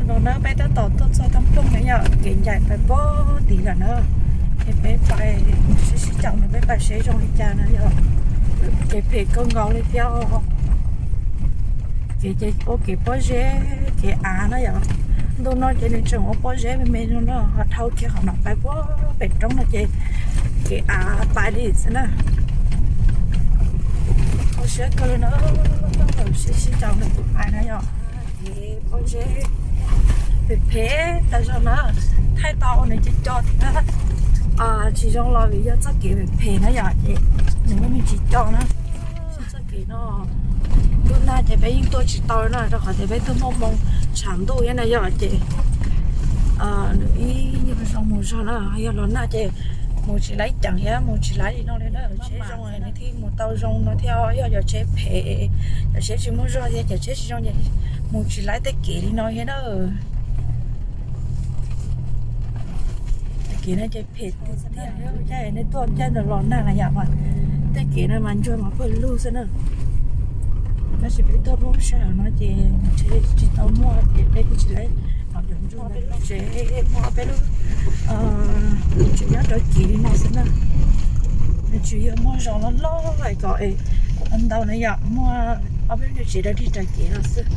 Los na peb tab tom tuaj txog Thaj Ploog na yom, kev ncaim pais pem tid lawm na. Es peb pais sib sib caum no peb pais seb zoo li cas na yom. Kev phem kawg nkaus li thiab. Kev ces ua kev pob zeb, kev av na yom. Ntu no ces nws tseem ua pob zeb me me no na, ho dhau kiag qhov no pais puag pem roob no ces kev av pais li xwb na. Kho siab kawg li na, sib sib caum no pais na yom. Kev pob zeb phem phem tas zog na, thaij tau nws co co thiab. Tsis zoo los vim yog txoj kev phem phem na yom, ces nws muaj me ntsis co na. Txoj kev no ntuj nag ces peb yeej tuaj tsis tau na, rau qhov tias peb tuaj muaj hmoo tshav ntuj thiab na yom, ces nws ib nyuag zoo mus zog na, yog los nag ces mus tsis laib ceev thiab mus tsis laib li no li na. Tsheb zoo nws thiaj mus tau zoo no thiab, yog cov tsheb phem, cov tsheb tsis muaj zog thiab cov tsheb tsis zoo ces mus tsis laib tej kev li no thiab na. Tej kev no ces phem tiag tiag, caij nej tuaj caij ntawd los nag na yom, mas tej kev no mas ntsuag mas pawg lug xwb na. Tab sis peb tuaj lub sij hawm no ces tsheb tsis tau muaj ces peb thiaj tsis laib los ntsuag lub tsev, muaj peb lub tsev nyob raws kev li no xwb na. Nws tsuas yog muaj zos loj loj es kom ntau na yom, muaj ob peb lub tsev rau dig raws kev no xwb.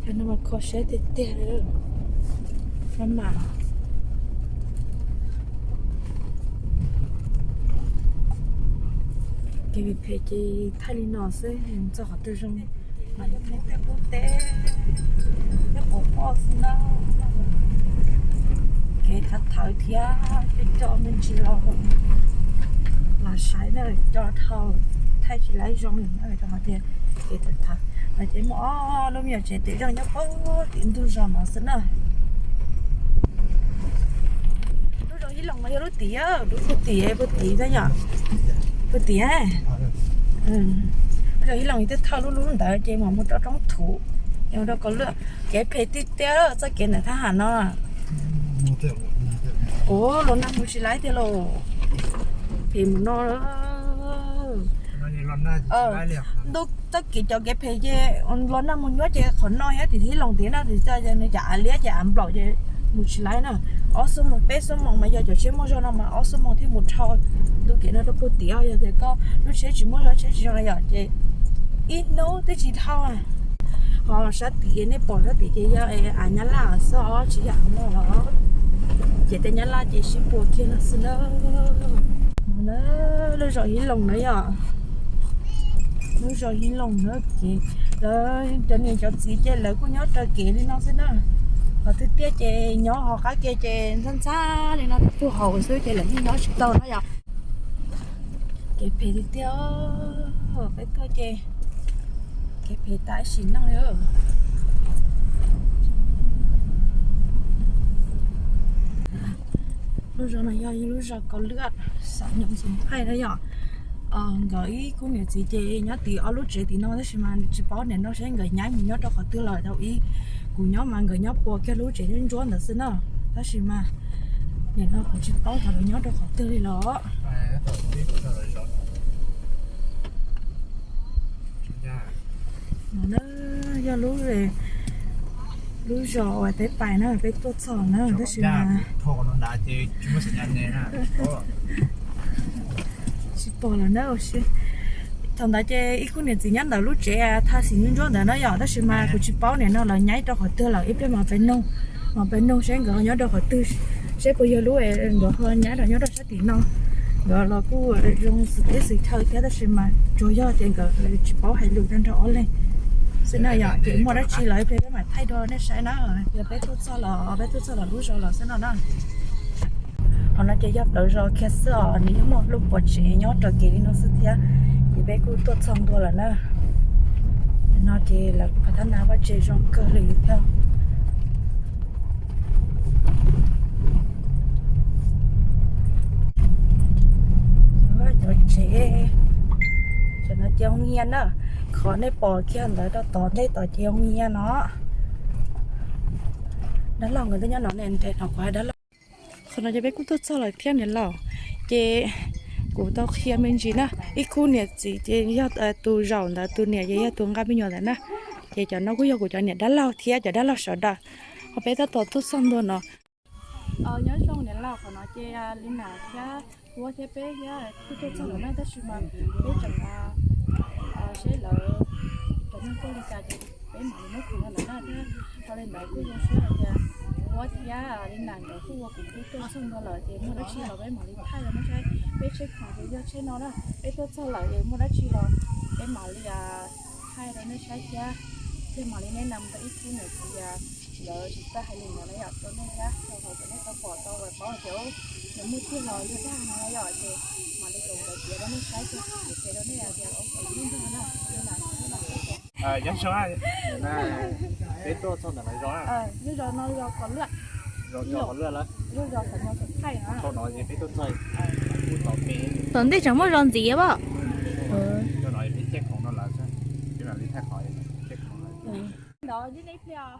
Cov no mas kho siab tiag tiag li. Maj mam. Kev phem ces thaij li no xwb, txog qhov twg zoo mam li thaij pub teb, peb quav poj xwb na. Kev thav thawv thiab coj coj me ntsis los, los saib na, coj dhau, thaij tsis laib zoo li na, rau qhov tias kev thav thawv no ces muaj ob lub me nyuam tsev twm zeej nyob puag tim ntug zos no xwb na. Lub zos Hib Loos no yog lub tid, lub puag tim, puag tim yom, puag tim. Lub zos Hib Loos twb thawj lub lub ntawd ces mam mus rau Roob Thuv, rau Kaus Luaj. Kev phem tiag tiag txoj kev ntawm thab ham no. Ua los nag mus tsis laib tiag lauj. Phem mus no. Ntu txoj kev cov kev phem ces los nag mus nyuaj ces qhov no thiab tim Hib Loos tid na, tim nws cov av liab ces av nplaum ces mus tsis laib na. Ob xuab moos peb xuab moos mas yog cov tsheb muaj zog no mas ob xuab moos thiaj mus dhau ntu kev no rau puag tim. Yog tias koj lub tsheb tsis muaj zog, tsheb tsis zoo na yom, ces ib hnub twb tsis dhau. Ho sab tid nej pom sab tid ces yog av Nyab Laj xwb os, tsis yog av Hmoob os. Ces tej Nyab Laj ces sib puas kiag no xwb na. Lub zos Hib Loos na yom, lub zos Hib Loos na ces lawv cov niam cov txiv ces lawv kuj nyob raws kev li no xwb na. Qhov twg tiaj ces nyob hauv qab ke ces ntxhab ntxhab li no puag hauv xwb ces lawv yeej nyob tsis tau na yom. Kev phem tiag tiag, peb tuaj ces kev phem tas sim neej li. Lub zos no yog lub zos Kaus Luaj, xav nyob xav thaij na yom. Nkawd ib khub niam txiv ces nyob tim ob lub tsev tim no tab sis mas tsis paub nim no seb nkawd nyaib mus nyob rau qhov twg lawm. Thaum ub kuv nyob mas nkawd nyob puas kiag lub tsev ntsuab ntsuab ntawd xwb na, tab sis mas nim no kuv tsis paub tias lawv nyob rau qhov twg li los. No na, yog lub, lub zos uas peb pais na, peb tuaj txog na, tab sis mas tsis pom lawm na. Thaum ntawd ces ib khub niam txiv nyob ntawm lub tsev thaj xim ntsuab ntsuab ntawd na yom, tab sis mas kuv tsis paub nim no lawv nyaib rau qhov twg lawm, ib pliag mam pais noog, mam pais noog seb nkawd ho nyob rau qhov twg, seb puas yog lub nkawd ho nyaib los nyob rau sab tim no. Nkawd los kuj zoo xwm teb xwm chaw thiab tab sis mas tsuas yog tias nkawd tsis paub hais lus tag nrho ob leeg xwb na yom, ces muaj dab tsi los ib pliag peb mam thaij dua nej saib na. Yog peb tuaj txog los, peb tuaj txog los lub zos los xwb no na. Qhov no ces yog plawv zos kiag xwb os, nws yeej muaj lub pob tsev nyob raws kev li no xwb thiab. Ces peb kuj tuaj txog ntua lawm na. No ces lawv phav thab nas vaj tse zoo kawg li thiab. Cov tsev, cov no ces zoo nyias na. Qhov nej pom kiag ntawd rau tom ntej tod ces zoo nyias no. Dab laug nkawd twb nyob no ne, nrem no kuv hais dab laug. Qhov no ces peb kuj tuaj txog lawm thiab niam laus. Ces kuv tau qhia me ntsis na, ib khub niam txiv ces yog tus zaum ntawd tus niam ces yog tus nqa me nyuam ntawd na. Ces cov no kuj yog kuv cov niam dab laug thiab cov dab laug sawv daws. Ho peb tab tom tuaj txog ntua no. Nyob zoo niam laus, qhov no ces Li Nas thiab Huab thiab peb thiab kuj tuaj txog lawm na, tab sis mas peb tseem seb lawv cov neeg tuaj li cas ces peb mam li muab khoom rau lawv na thiab. Ho li ntawd kuj zoo siab hais tias Huab thiab Li Nas nkawd kuj ua kuv kuj tuaj txog ntua lawm ces muaj dab tsi los peb mam li thaij rau nej saib. Peb tsheb khoom ces yog tsheb no na, peb tuaj txog lawm ces muaj dab tsi los peb mam li thaij rau nej saib thiab. Thiab mam li nej nam tau ib khub niam txiv lawv tsis txawj hais lus no na yom, rau nej thiab, rau hauv kom nej tau pom tau paub hais tias nws muaj tiag los yog dag no na yom, ces mam li kom nkawd piav rau nej saib thiab, ces rau nej hais tias ua kom lub ntuj no na, Li Nas thiab Huab no. Nyob zoo, peb tuaj txog ntawm no zos na. Zos no zos Kom Lwaj. Zos Kom Lwaj lawm. Zos Kom Lwaj thaij no. Thaum no ces peb tuaj txog, tom ntej tseem muaj zos ntxiv pom. Thaum no peb caij khoom no lawm, peb mam li thaij qhov caij khoom lawm. Ntawd ib pliag.